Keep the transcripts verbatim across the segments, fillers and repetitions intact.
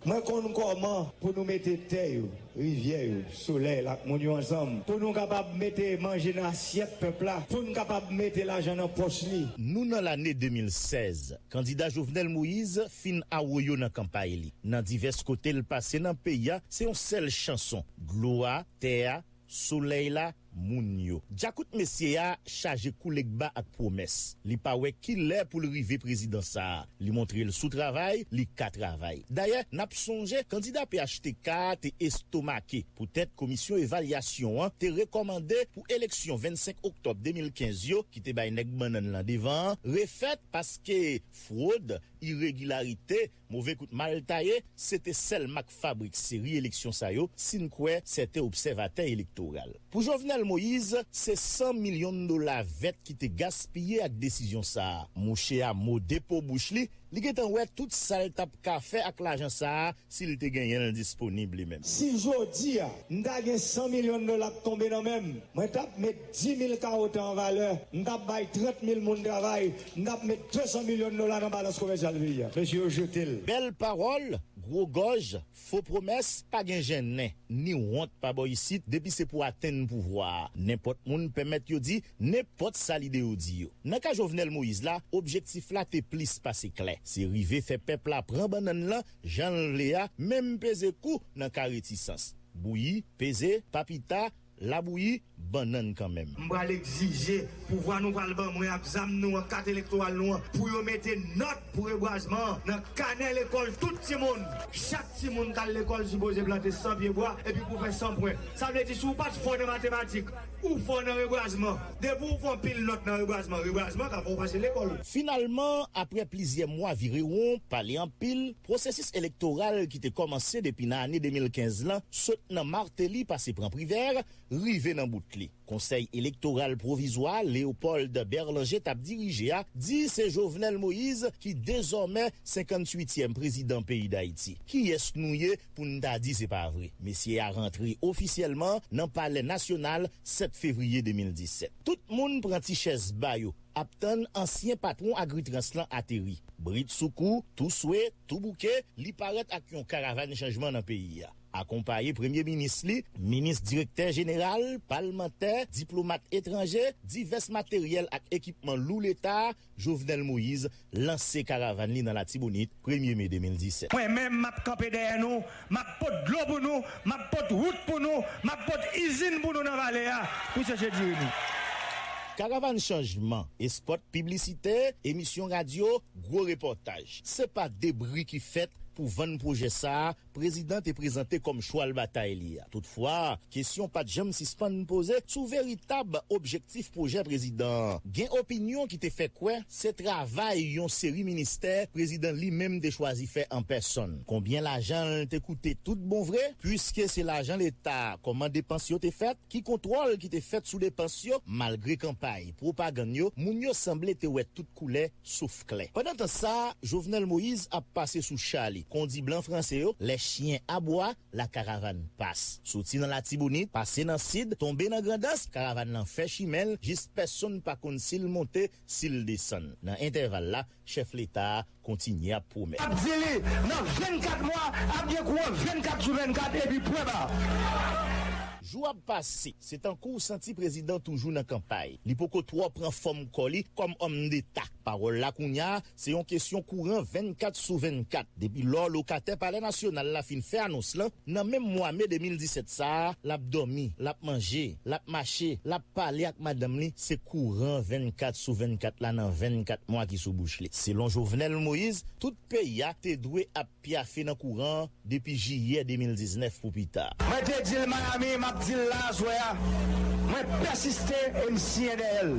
Mwen konn kòman pou nou mete tè yo, rivyè yo, solèy la ak moun yo ansanm, pou nou kapab mete manje nan asyèt pèp la, pou n kapab mete lajan nan pòch li. Nou nan lane de mil sèz, kandida Jovenel Moïse fin awoyo nan kanpay li. Nan divès kote l pase nan peyi a, se yon sèl chanson: dlo a, tè a, solèy la, moun yo. Djakout mesye a chaje koulègba ak pwomès. Li pa wè ki lè pou l rive prezidan sa a. Li montre l sou travay, li ka travay. Dayè, n ap sonje, kandida P H T K a te estomake poutèt komisyon evalyasyon an te rekòmande pou eleksyon vennsenk oktòb de mil kenz yo, ki te bay nèg bannann lan devan an, refèt, paske fwod, iregilarite, move kout mal taye, se te sèl mak fabrik seri eleksyon sa yo, si n kwè sèten obsèvatè elektoral. Pou Jovenel Moïse, se san milyon dola vèt ki te gaspiye ak desizyon sa a. Mouche a mode po bouch li, li gentan wè tout sa l t ap ka fè ak lajan sa a si l te genyen l disponib li menm. Si jodi a, m ta gen san milyon dola k tonbe nan men m, mwen t ap met dis mil kawo tan an valè, m t ap bay trant mil moun travay, m t ap met de san milyon dola nan balans komèsyal peyi a. Mesye yo jete l. Bèl pawòl, gwo gòj, fo pwomès, pa gen jennen, ni wont pa bò isit, depi se pou atenn pouvwa a. Nenpòt moun pèmèt yo di nenpòt sa lide yo di yo. Nan ka Jovenel Moïse la, objektif la te plis pase klè. Se rive fè pèp la pran bannann lan jan l vle a, menm peze kou nan ka retisans. Bouyi, peze, pa pita, labouyi, bannann kanmenm. M pral egzije pouvwa nou pral ban mwen ak zam nou an, kat elektoral nou an, pou yo mete nòt pou rebwazman an nan kanè lekòl tout timoun. Chak timoun k al lekòl sipoze plante san pye bwa epi pou fè san pwen. Sa vle di si w pa t fò nan matematik, ou fò nan rebwazman. Depi w fè anpil nòt nan rebwazman, rebwazman ka fè w pase lekòl. Finalman, apre plizyè mwa vire won, pale anpil, pwosesis elektoral ki te kòmanse depi nan ane de mil kenz lan sot nan Martelly pase pran Privert, rive nan bout li. Konsèy Elektoral Pwovizwa Léopold Berlanger t ap dirije a di se Jovenel Moïse ki dezòmè senkantuityèm prezidan peyi Dayiti. Kiyès nou ye pou n ta di se pa vre? Mesye a rantre ofisyèlman nan Palè Nasyonal sèt fevriye de mil disèt. Tout moun pran ti chèz ba yo, ap tann ansyen patwon Agritrans lan ateri. Bridsoukou, tou swe, tou bouke, li parèt ak yon karavàn chanjman nan peyi a. Akonpaye premye minis li, minis, direktè jeneral, palmantè, diplomat etranje, divès materyèl ak ekipman lou leta, Jovenel Moïse lanse karavàn li nan Latibonit, premye me de mil disèt. Mwen menm, m ap kanpe dèyè nou, m ap pot dlo pou nou, m ap pot wout pou nou, m ap pot izin pou nou nan vale a, pou chèche diri nou. Karavàn chanjman, espòt piblisitè, emisyon radyo, gwo repòtaj. Se pa de bri ki fèt pou vann pwojè sa a, prezidan te prezante kòm chwal batay li a. Toutfwa, kesyon pa t janm sispann poze sou veritab objektif pwojè prezidan an. Gen opinyon ki te fè kwè se travay yon seri ministè prezidan li menm te chwazi fè an pèsòn. Konbyen lajan l te koute tout bon vre? Piske se lajan leta, kòman depans yo te fèt, ki kontwòl ki te fèt sou depans yo, malgre kanpay pwopagann yo, moun yo sanble te wè tout koulè sof klè. Pandan tan sa, Jovenel Moïse ap pase sou cha li. Kon di blan franse yo, les chiens aboient, la caravane passe. Soti nan Latibonit, pase nan Sid, tonbe nan Grandans, karavàn nan fè chimen l, jis pèsonn pa konn si l monte, si l desann. Nan entèval la, chèf leta a kontinye ap pwomèt. Ap di li, nan vennkat mwa, ap gen kouran vennkat sou vennkat, epi pwen ba. Jou ap pase, se tankou w santi prezidan toujou nan kanpay. Li poko twò pran fòm kò li kòm òm deta. Pawòl la kounye a, se yon kesyon kouran vennkat sou vennkat. Depi lò lokatè Palè Nasyonal la fin fè anons lan, nan menm mwa me de mil disèt sa a, l ap dòmi, l ap manje, l ap mache, l ap pale ak madanm li, se kouran vennkat sou vennkat la nan vennkat mwa ki sou bouch li. Selon Jovenel Moïse, tout peyi a te dwe ap pyafe nan kouran an depi jiyè de mil diznèf pou pita. Mwen te di l Miami, m ap di l la aswè a, mwen pèsiste e m siyen dèyè l.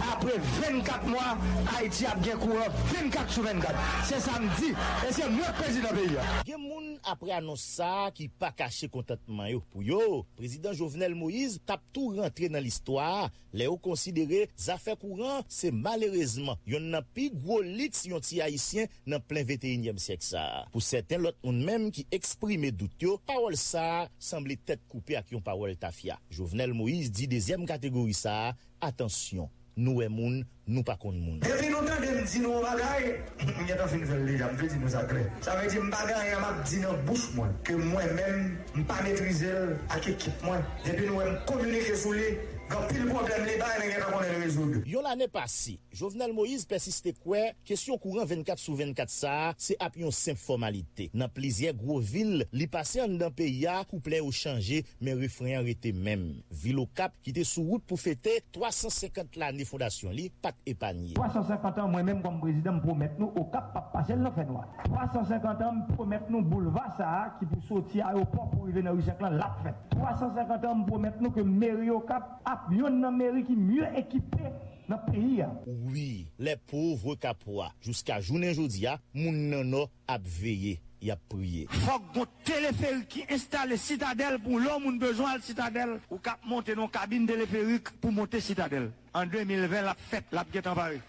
Apre vennkat mwa, Ayiti ap gen kouran vennkat sou vennkat. Se sa m di, e se mwen k prezidan peyi a. Gen moun, apre anons sa a, ki pa kache kontantman yo. Pou yo, prezidan Jovenel Moïse t ap tou rantre nan listwa a, lè yo konsidere zafè kouran se malerezman yonn nan pi gwo liks yon ti Ayisyen nan plen venteyinyèm syèk sa a. Pou sèten lòt moun menm ki eksprime dout yo, pawòl sa a sanble tèt koupe ak yon pawòl tafya. Jovenel Moïse di dezyèm kategori sa a, atansyon, nou wè moun, nou pa konn moun. Depi nou tande m di nou yon bagay, m gentan fin fè l deja, m vle di nou sa klè. Sa vle di m pa gen anyen m ap di nan bouch mwen, ke mwen menm, m pa metrize l ak ekip mwen. Depi nou wè m kominike sou li, gen anpil pwoblèm li bay, men gentan konnen l rezoud. Yon lane pase, Jovenel Moïse pèsiste kwè kesyon kouran vennkat sou vennkat sa a se ap yon senp fòmalite. Nan plizyè gwo vil, li pase anndan peyi a, kouplè yo chanje, men refren an rete menm. Vil Okap, ki te sou wout pou fete twa san senkant lane fondasyon li, pa t epanye. Twa san senkant an, mwen menm kòm prezidan, m pwomèt nou, Okap p ap pase l nan fènwa. Twa san senkant an, m pwomèt nou, boulva sa a, ki pou soti ayewopò pou rive nan ri Sèk lan, l ap fèt. Twa san senkant an, m pwomèt nou ke meri Okap ap yonn nan meri ki mye ekipe nan peyi a. Wi, les pauvres Capois, jiska jounen jodi a, moun nan Nò ap veye, y ap priye. Fòk gon teleferik ki enstale Sitadèl pou lè yon moun bezwen al Sitadèl, ou ka ap monte nan yon kabin teleferik pou monte Sitadèl. An de mil ven, l ap fèt, l ap gentan pare.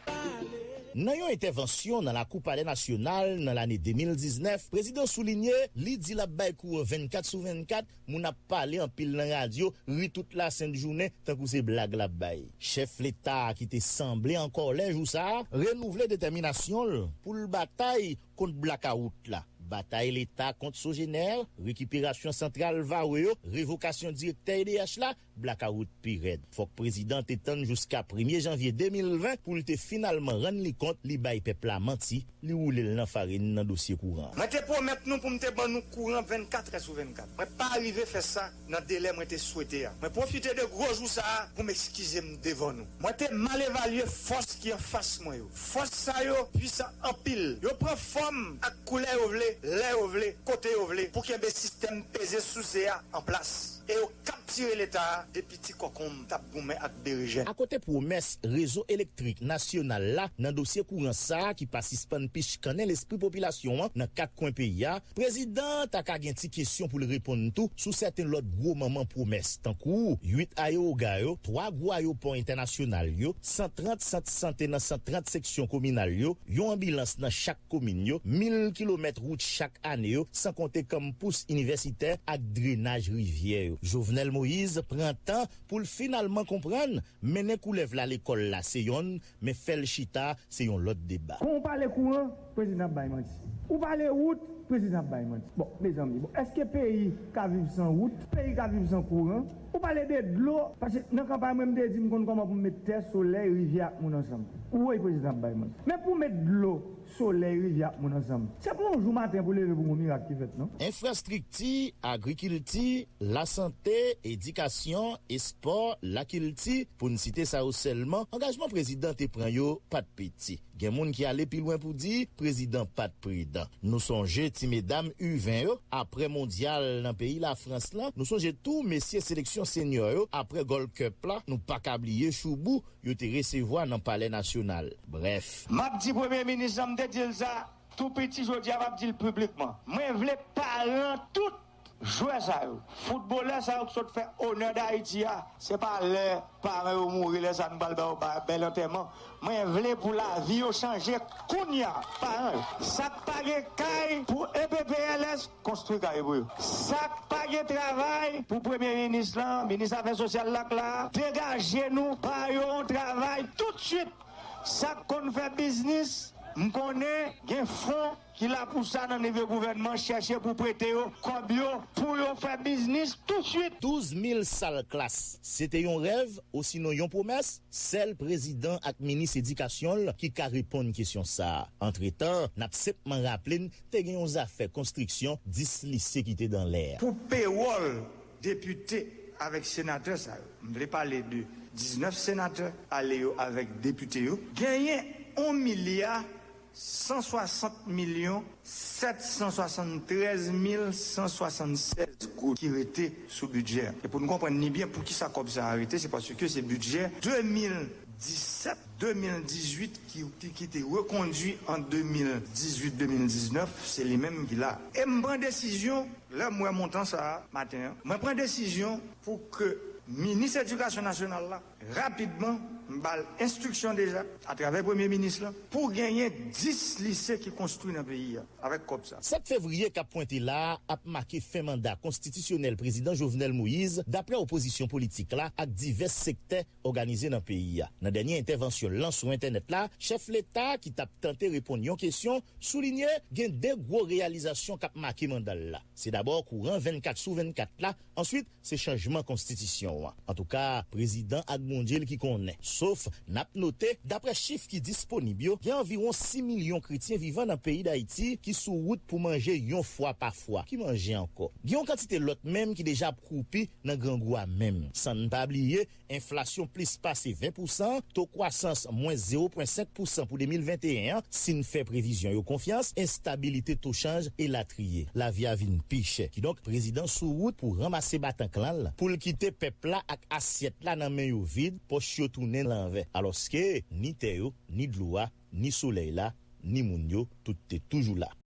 Nan yon entèvansyon nan lakou Palè Nasyonal nan lane de mil diznèf, prezidan soulinye li di l ap bay kouran vennkat sou vennkat, moun ap pale anpil nan radyo, ri tout lasent jounen tankou se blag l ap bay. Chèf Leta a ki te sanble an kòlè jou sa a, renouvle detèminasyon l pou l batay kont blakawout la. Batay Leta kont Sogener, rekiperasyon santral Varreux yo, revokasyon direktè E D H la, blakawout pi rèd. Fòk prezidan te tann jiska premye janvye de mil ven pou l te finalman rann li kont li bay pèp la manti, li woule l nan farin nan dosye kouran. Mwen te pwomèt nou pou m te ban nou kouran vennkat è sou vennkat. Mwen pa rive fè sa nan delè mwen te swete a. Mwen pwofite de gwo jou sa a pou m ekskize m devan nou. Mwen te mal evalye fòs ki anfas mwen yo. Fòs sa yo pwisan anpil. Yo pran fòm ak koulè yo vle, lè yo vle, kote yo vle, pou kenbe sistèm peze souse a an plas. E yo kaptire Leta a depi ti kòkonm t ap goumen ak berejèn. Akote pwomès rezo elektrik nasyonal la nan dosye kouran sa a ki pa sispann pichkannen lespri popilasyon an nan kat kwen peyi a, prezidan an ta ka gen ti kesyon pou l reponn tou sou sèten lòt gwo manman pwomès, tankou uit ayewoga yo, twa gwo ayewopò entènasyonal yo, san trant sant sante nan san trant seksyon kominal yo, yon anbilans nan chak komin yo, mil kilomèt wout chak ane yo, san konte kanmpous inivèsitè ak drenaj rivyè yo. Jovenel Moïse pran tan pou l finalman konprann, mennen koulèv la lekòl la se yonn, men fè l chita se yon lòt deba. Kon w pale kouran, prezidan ap bay manti. Ou pale wout, prezidan ap bay manti. Bon, mezanmi, bon, èske peyi ka viv san wout? Peyi ka viv san kouran? Ou pale de dlo, paske nan kanpay mwen, m te di m konn kòman pou m met tè, solèy, rivyè ak moun ansanm. Woy, prezidan ap bay manti. Men pou w met dlo, solèy, rivyè ak moun ansanm, se pa yon jou maten pou leve pou gon mirak ki fèt, non. Enfrastrikti, agrikilti, lasante, edikasyon, espò, lakilti, pou n site sa yo sèlman, angajman prezidan te pran yo pa t piti. Gen moun ki ale pi lwen pou di prezidan pa t pridan. Nou sonje ti medam U ven yo, apre mondyal nan peyi Lafrans lan, nou sonje tou mesye seleksyon senyò yo, apre Gold Cup la, nou pa ka bliye choubou yo te resevwa nan Palè Nasyonal. Brèf. M ap di premye minis lan, m te di l sa tou piti, jodi a m ap di l piblikman. Mwen vle paran tout jwè sa yo, foutbolè sa yo k sot fè onè Dayiti a, se pa lè paran yo mouri, lè sa nou pral ba yo ba-, bèl antèman. Mwen vle pou lavi yo chanje kounye a, paran yo. Sa k pa gen kay, pou E P P L S konstwi kay pou yo. Sa k pa gen travay, pou premye minis lan, minis afè sosyal la k la, degaje nou, ba yo yon travay toutswit. Sa k konn fè biznis, m konnen gen fon ki la pou sa nan nivo gouvènman, chèche pou prete yo kòb yo, pou yo fè biznis toutswit. Douz mil sal klas, se te yon rèv, osinon yon pwomès? Sèl prezidan ak minis edikasyon l ki ka reponn kesyon sa a. Antretan, n ap senpman raple n, te gen yon zafè konstriksyon dis lise ki te dan lè a. Pou pewòl depite avèk senatè sa yo, m vle pale de diznèf senatè, ale yo avèk depite yo, genyen yon milya san swasant milyon sèt san swasann trèz mil san swasann sèz goud ki rete sou bidjè a. E pou n konprann ni byen poukisa kòb sa a rete, se paske se bidjè de mil disèt, de mil dizuit ki, ki, ki te rekondui an de mil dizuit, de mil diznèf, se li menm ki la. E m pran desizyon, lè m wè montan sa a maten an, mwen pran desizyon pou ke minis edikasyon nasyonal la, rapidman, M ba l enstriksyon deja, atravè premye minis lan, pou genyen dis lise ki konstwi nan peyi a, avèk kòb sa. Sèt fevriye k ap pwente la a ap make fen manda konstitisyonèl Prezidan Jovenel Moïse, daprè opozisyon politik la ak divès sektè òganize nan peyi a. Nan dènye entèvansyon l lan sou entènèt la, chèf leta, ki t ap tante reponn yon kesyon, soulinye gen de gwo reyalizasyon k ap make manda l la. Se dabò kouran vennkat sou vennkat la, answit, se chanjman konstitisyon an. Antouka, prezidan ak Bondye l ki konnen. Sof, n ap note, daprè chif ki disponib yo, gen anviwon sis milyon kretyen vivan nan peyi Dayiti ki sou wout pou manje yon fwa pa fwa. Ki manje ankò? Gen yon kantite lòt menm ki deja ap kwoupi nan grangou a menm. San n pa bliye, enflasyon plis pase ven pousan, to kwasans mwens zewo pwen senk pousan pou de mil venteyen an, si n fè previzyon yo konfyans, enstabilite to chanj, elatriye. Lavi a vin pi chè. Kidonk, prezidan sou wout pou ranmase batank lan l, pou l kite pèp la ak asyèt la nan men yo vid, pòch yo tounen lanvè. Alòske, ni tè yo, ni dlo a, ni solèy la, ni moun yo, tout te toujou la.